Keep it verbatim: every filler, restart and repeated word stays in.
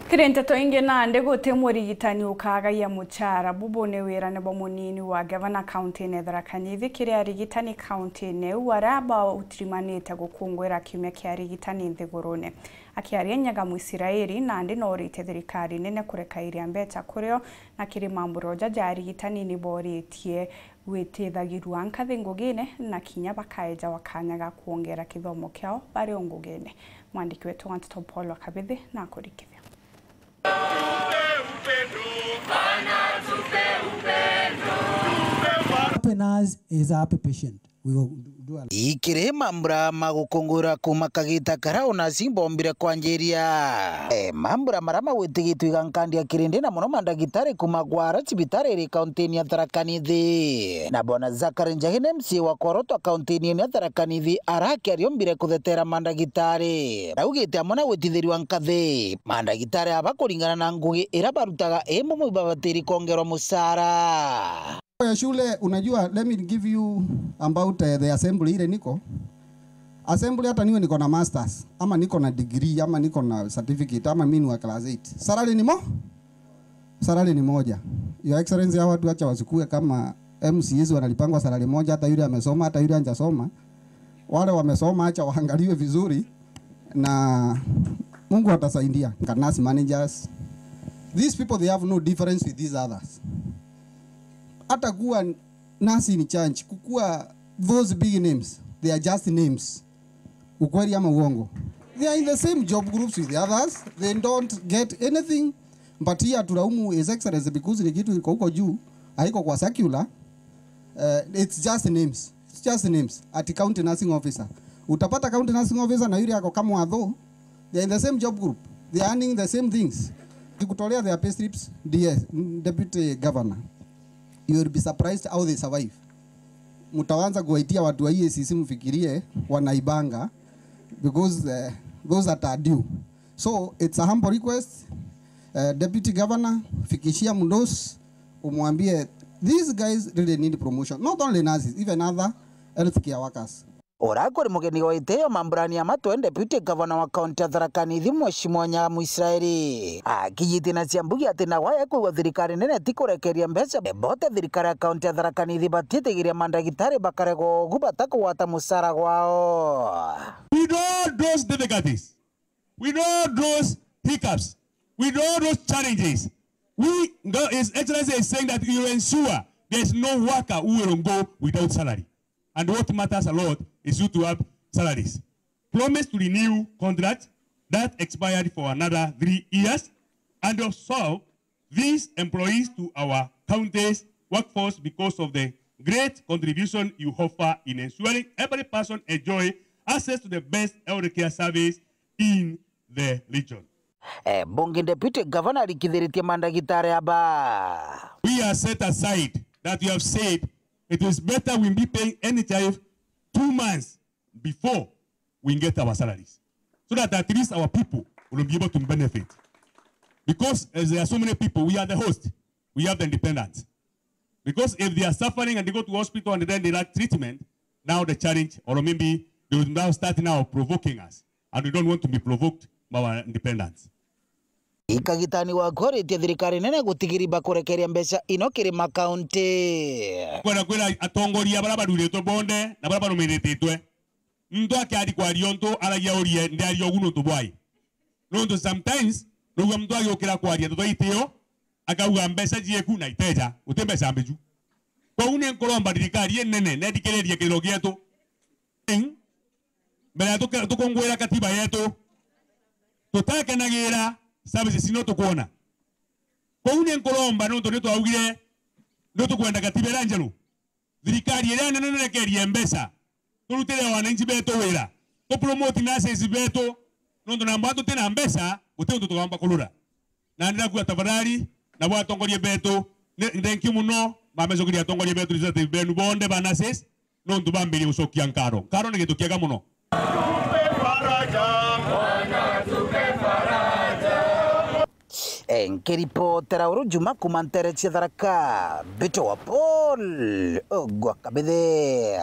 Kiri nteto ingi, nandi guti murigitani ukagagia muchara. Bubu ni wirane bwa munini wa gavana kaunti-ini ya Tharaka Nithi kiri arigitani kaunti-ini iu aria bautirimanite gukungwira kiumia kia arigitani nthigurune. Akiaria Nyaga Mwisiraeli, nandi noorite thirikari nene kurekairia mbecha kurio, na kiri mambura ja ja arigitani ni booritie gwitithagirua nkathi ngugine na kinya bakaejawa kanya ga kwongera kithomo kiao bari o ngugine. Mwandiki wetu wa nteto Paul wa Kabithi nakurikithia. Happy nurse is a happy patient. We will do a Ikiri mambura ma gukungwira kuma kagita karia unasi bombire kwanjiria. E, mambura maria magwitigitwe igakandia kirindi na mono mandagitari kuma gwara cibitari iri kaunti-ini ya Tharaka Nithi. Na Bwana Zachary Njagi ni M C A wa Korotwa kaunti-ini ya Tharaka Nithi arakiaria ombire kuthetera mandagitari. Augite amwe na gwitithirua nkathi, mandagitari aba kuringana na ngugi iria barutaga, imwe mwe babatiri kwongerwa mucara. Ya shule, unajua, let me give you about, eh, the assembly ile niko. Assembly, hata niwe niko na masters, ama niko na degree, ama niko na certificate, ama mimi ni wa class eight. Salary ni mo? Salary ni moja. Your Excellency, hawa watu acha wasikue kama M C As wanalipangwa salary moja, hata yule amesoma, hata yule hajasoma. Wale wamesoma, acha waangaliwe vizuri, na Mungu atasaidia. Nurse managers, these people, they have no difference with these others. Hata kuwa nurse in charge, kukuwa those big names, they are just names. Ukweli ama uongo? They are in the same job groups with the others. They don't get anything. But here tulaumu His Excellency because ni kitu iko huko juu, haiko kwa circular. Uh, it's just names. It's just names. Ati county nursing officer. Utapata county nursing officer na yule ako kama watho. They are in the same job group. They are earning the same things. Kikutolea their pay slips, D S, Deputy Governor. You will be surprised how they survive. Mtaanza kuwaitia watu wa E A C C, mfikirie wanaibanga, because, uh, those that are due. So it's a humble request, uh, Deputy Governor, fikishia Mdosi, umwambie these guys really need promotion. Not only nurses, even other healthcare workers. Uria kuri mugeni wa itio mamburani ya matwe, Deputy Governor wa kaunti ya Tharaka Nithi, Mheshimiwa Nyaga Mwisraeli, akijitina cia mbugi ati na waya kwigua thirikari nene ti kurekeria mbeca, bote thirikari ya kaunti ya Tharaka Nithi batitigiria mandagitari bakaregwa ugu batakugwata mucara gwao. With all those difficulties, with all those hiccups, with all those challenges, we, His Excellency is saying that he will ensure there is no worker who will go without salary. And what matters a lot is you to have salaries. Promise to renew contract that expired for another three years and also these employees to our county's workforce because of the great contribution you offer in ensuring every person enjoy access to the best healthcare service in the region. Eh, bungi Deputy Governor arikithiritie mandagitari aba. We are set aside that we have said it is better we be paying N H I F two months before we get our salaries, so that at least our people will be able to benefit. Because as there are so many people, we are the host, we have the dependents. Because if they are suffering and they go to hospital and then they lack treatment, now the challenge, or maybe they will now start now provoking us, and we don't want to be provoked by our dependents. Ikagitani waku aritie thirikari nene gutigiri bakurekeria mbeca ino kiri makaunti. Kwenda kwira atongoria baria bathuritwe bonde na baria barumirititwe, muntu akiari kwaria untu aragia urie ndiaria ugu nuntu bwai? Nuntu sometimes nugua muntu agiukira kwaria ndeto itio, akauga mbeca cieku na iteja, uti mbeca mbicu. Kwou ni nkuromba thirikari inene nethikiririe kiriro gietu. Mbere ya tuke-, tukungwira katiba yetu, tutakenagira services ino tukwona. Kwou ni nkuromba, nuntu ni twaugire ni tukwenda katiba iria njeru, thirikari iria nene nirekerie mbeca, turutire wananchi betu wira, tu promote nurses betu, nuntu namba tuti na mbeca, guti untu tukaomba kurura. Na ndirakuga tafadhali, nabo atongoria betu, ni, thank you muno, mamecokeria atongoria betu, representative benu bonde ba nurses, nontu bambirie gucokia nkaro. Nkaro ni gintu kiega muno. Eh, nkiripotera uru Juma kuma ntere cia Tharaka, Mbito wa Paul, Ogwa Kabithe.